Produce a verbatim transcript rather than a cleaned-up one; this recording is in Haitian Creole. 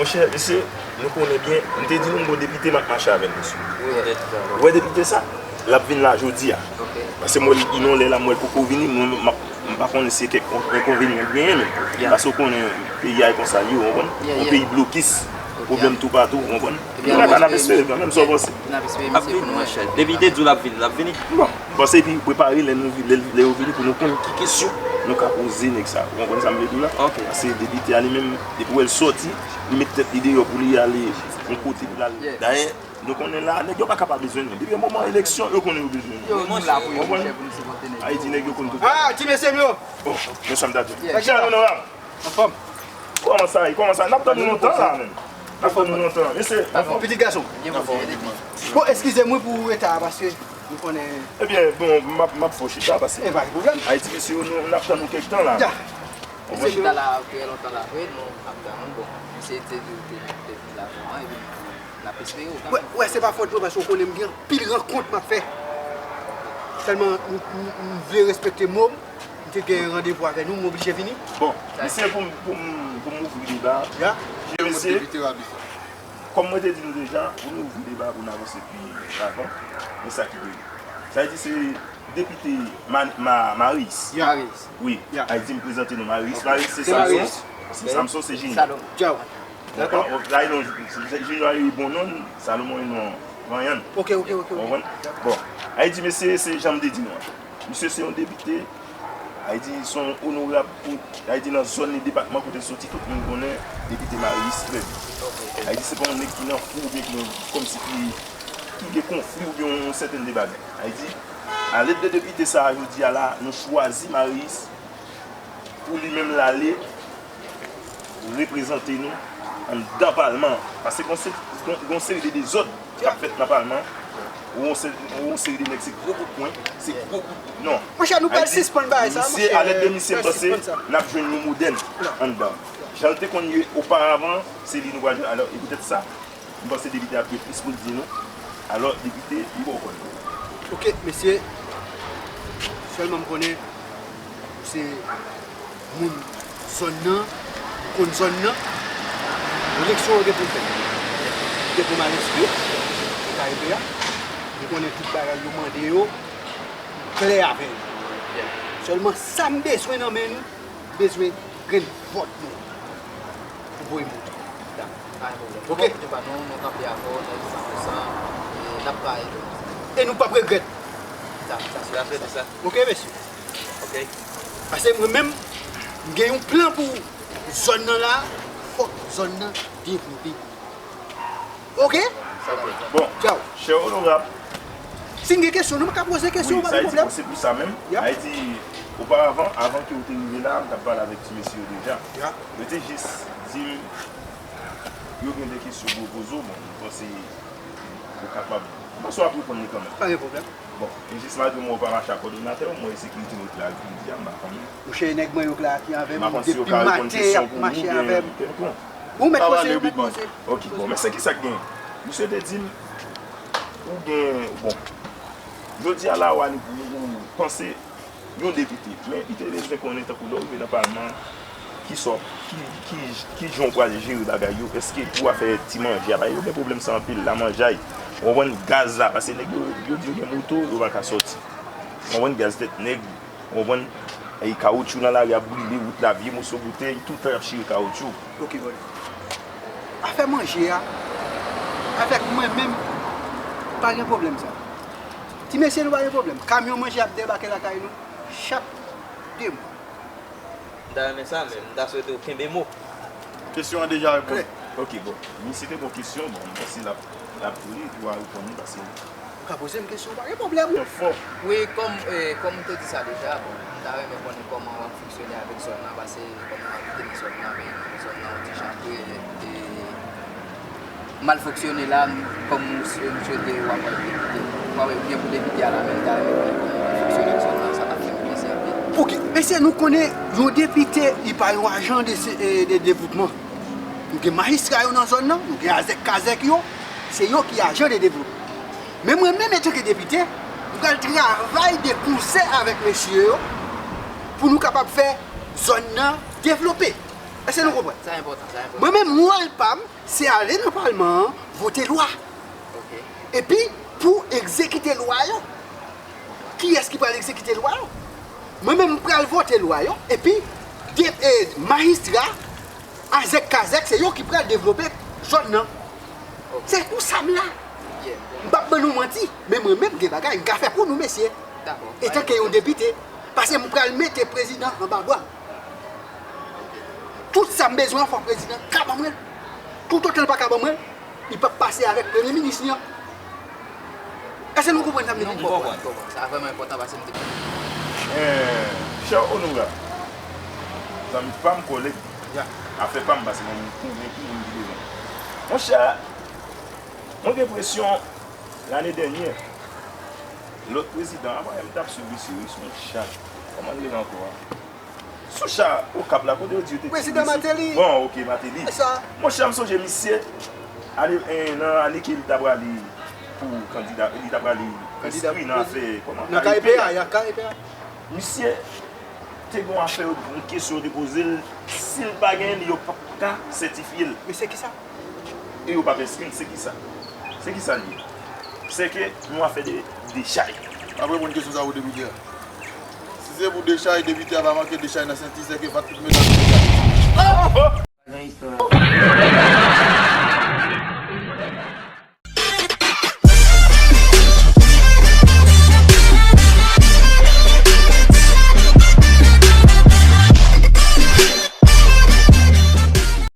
Monchè, mesye, nou konnen byen, m te di nou m gon depite m ap mache avè l, mesye. Ou wè depite sa, l ap vin la jodi a. Paske m wè l, gen yon lè la, m wè l poko vini, mwen, m ap, m pa konnen si se kèk enkonvenyan l genyen, men. Paske w konnen peyi a e konsa l ye, ou konprann? Yon peyi blokis, pwoblèm toupatou, ou konprann? Ebyen, n ap espere kanmenm, sa w panse? N ap espere, mesye, pou nou wè. Depite di w l ap vini, l ap vini. Bon, m panse epi prepare lè nou, lè, lè yo vini pou nou konn ki kesyon nou ka poze nèg sa. Ou konprann sa m vle di w la? Paske depite a li menm, depi w wè l sòti, li met tèt li deyò pou li ale yon kote pou l al. Dayè, nou konnen la, nèg yo pa ka pa bezwen nou. Depi yon moman eleksyon, yo konnen yo bezwen nou. Yo, nou la pou yo, monchè, pou nou sipòte nèg yo. Ayiti, nèg yo konn tout bagay. Ah, ti mesye m yo! Oh, mesye m, ta di. Chè onorab. Anfòm. Kòman sa ye? Kòman sa? N ap tann nou lontan la, menm. N ap tann nou lontan. Mesye, anfòm. Pitit gason. Bon, eskize m wi pou reta a, paske nou konnen. Ebyen, bon, m ap, m ap fè w chita, paske Ayiti, mesye, nou, n ap tann nou kèk tan la. Misye chita la trè lontan la vre, nou ap tann nou, bon, misye te di w te, te vin la vrèman, epi n ap espere w kanmenm. Wè, wè, se pa fòt mwen, paske w konnen m gen anpil rankont m ap fè. Sèlman, m, m, m vle respekte mo m, m te gen randevou avè nou, m oblije vini. Bon, mesye, pou m, pou m, pou m ouvri deba, mesye, kòm mwen te di nou deja, pou nou ouvri deba, pou n avanse pi avan, men sa ki vre. Sa vle di se Depite Ma-, Ma-, Marius. Marius. Wi. Ayiti, m prezante nou Marius. Marius, se Samson. Se Samson, se Junior. Dakò. Junior e bon non, Salomon e non vanyan. Ok, ok, ok, ok. Ou konprann? Bon. Ayiti, mesye, se jan m te di nou an. Misye se yon depite. Ayiti, se yon onorab pou, Ayiti, nan zòn li, depatman kote l soti, tout moun konnen depite Marius trè byen. Ayiti, se pa yon nèg ki nan fou oubyen ki nan, kòmsi ki, ki gen konfli oubyen yon sèten de bagay. Ayiti, A lèt de depite sa a, jodi a la, nou chwazi Marius pou li menm l ale reprezante nou anndan palman an. Paske gon se-, gon, gon seri de dezòd k ap fèt nan palman an. Ou yon se-, ou yon seri de nèg, se gwo kout pwen, se gwo kout non. Monchè, nou pral sispann bagay sa, monchè. Misye, a lèt de misye, m panse n ap jwenn yon modèl anndan. Jan l te konn ye oparavan, se li nou pral jwenn. Alò, e poutèt sa, M panse depite ap gen plis pou l di nou. Alò, depite, m ba w kòd. Ok, mesye. Sèlman m konnen ou se moun zòn nan, ou konn zòn nan. Eleksyon an gen pou l fèt. Gen pou m al enskri, ou ka rete a. M konnen tout bagay yo mande yo, m klè avè yo. Sèlman sa m bezwen nan men nou, bezwen grenn vòt nou pou voye monte. Pa gen pwoblèm. Ok. Bon, kote pa nou, nou kanpe avè w, nèg san pou san, e n ap travay pou nou. E nou p ap regrèt. Sa, sa, sa, sa, sa. Ok, mesye. Ok. Paske mwen menm, m gen yon plan pou zòn nan la, fòk zòn nan devlope. Ok? Bon, chè onorab. Si n gen kesyon, nou ka poze kesyon, pa gen pwoblèm. Wi, sa vle di, bon, se pou sa menm. Yep. Sa vle di, oparavan, avan ke w te rive la, m t ap pale avèk ti mesye yo deja. Yep. Yo te jis di m, yo gen de kesyon pou yo poze w, bon, m panse ou kapab, m panse w ap reponn li kanmenm. Pa gen pwoblèm. Bon, e jis malgre mwen ou pa mache ak kòdonatè w, mwen e sekirite mwen ki la jodi a, m pa konnen. Monchè, nèg mwen yo k la ki avè m depi maten, y ap mache avè m. Ou mèt poze, ou mèt poze. Ok, bon, men se ki sa k genyen? Misye te di m, ou gen, bon, jodi a la, w a, ou, ou panse yon depite, men li te bezwen konnen tankou lè w rive nan palman, ki sòt, ki, ki, ki jan w pral jere bagay yo, èske pou afè ti manje a, paske yo gen pwoblèm sa anpil, lamanjay, ou konprann, gaz la, paske nèg yo, yo di yo gen moto, yo pa ka sòti. Ou konprann, gaz tèt nèg, ou konprann, e kawotchou nan lari ap brile, wout la, vye moso boutèy, tout tan y ap chire kawotchou. Ok, brother. Afè manje a, avèk mwen menm, pa gen pwoblèm sa. Ti mesye nou pa gen pwoblèm. Kamyon manje ap debake lakay nou chak de mwa. M ta renmen sa, men m ta swete w kenbe mo. Kesyon an deja reponn. Klè. Ok, bon. Misye te gon kesyon, bon, m panse l ap, l ap li, li va reponn li, paske Ou ka poze m kesyon, pa gen pwoblèm. Wi, kòm, eh, kòm m te di sa deja, bon, m ta renmen konnen kòman w ap fonksyone avèk zòn nan, paske kòm nou abite nan zòn nan, men zòn nan yon ti jan trè, eh, mal fonksyone la, kòm m, m swete w ap wè depite, w ap wè byen pou depite a la, men m ta renmen konnen kòman w ap fonksyone ak zòn nan, sa t ap fè m plezi anpil. Ok, mesye, nou konnen yon depite, li pa yon ajan de se-, eh, de devlopman. Nou gen majistra yo nan zòn nan, nou gen azèk kazèk yo, se yo ki ajan de devlopman. Men mwen menm, antanke depite, m pral travay de konsè avèk mesye yo pou nou kapab fè zòn nan devlope. Èske nou konprann? Sa enpòtan, sa enpòtan. Mwen menm, wòl pa m, se ale nan palman an, vote lwa. Ok. Epi, pou egzekite lwa yo. Kiyès ki pral egzekite lwa yo? Mwen menm, m pral vote lwa yo, epi de, e, majistra, azèk kazèk, se yo ki pral devlope zòn nan. Ok. Se pou sa m la. Yeah. M p ap ban nou manti, men mwen menm, gen bagay m ka fè pou nou, mesye. Dakò. Etanke yon depite, paske m pral mete prezidan anba bra m. Tout sa m bezwen an, fòk prezidan ka ban mwen l. Toutotan l pa ka ban mwen l, li p ap pase avèk premye minis li an. Èske nou konprann sa m vle di? Nou konprann, konprann. Sa vrèman enpòtan paske m te konprann. Eh, chè onorab, zanmi pa m, kòlèg, afè pa m, paske mwen m konvenki moun ki devan. Monchè, mwen gen enpresyon, lane dènyè, lòt prezidan, apa m t ap swiv misye, wi, se yon cha. Kòman l rele ankò a? Sou cha Okap la, kote yo di yo te tiye misye? Prezidan Martelly. Bon, ok, Martelly. E sa. Monchè, m sonje misye, ane, eh, nan ane ke li t ap prale pou kandida, li t ap prale enskri nan afè, kòman, K E P A, ya, K E P A. Misye te gen yon afè, yo, yon kesyon yo te poze l, si l pa genyen li, yo p ap ka sètifye l. Men se kisa? E yo p ap enskri l, se kisa? Se kisa l ye? Se ke yon afè de dechay. M ap reponn kesyon sa pou depite a. Si se pou dechay, depite a pa manke dechay nan senti, se ke pa tout medam dechay.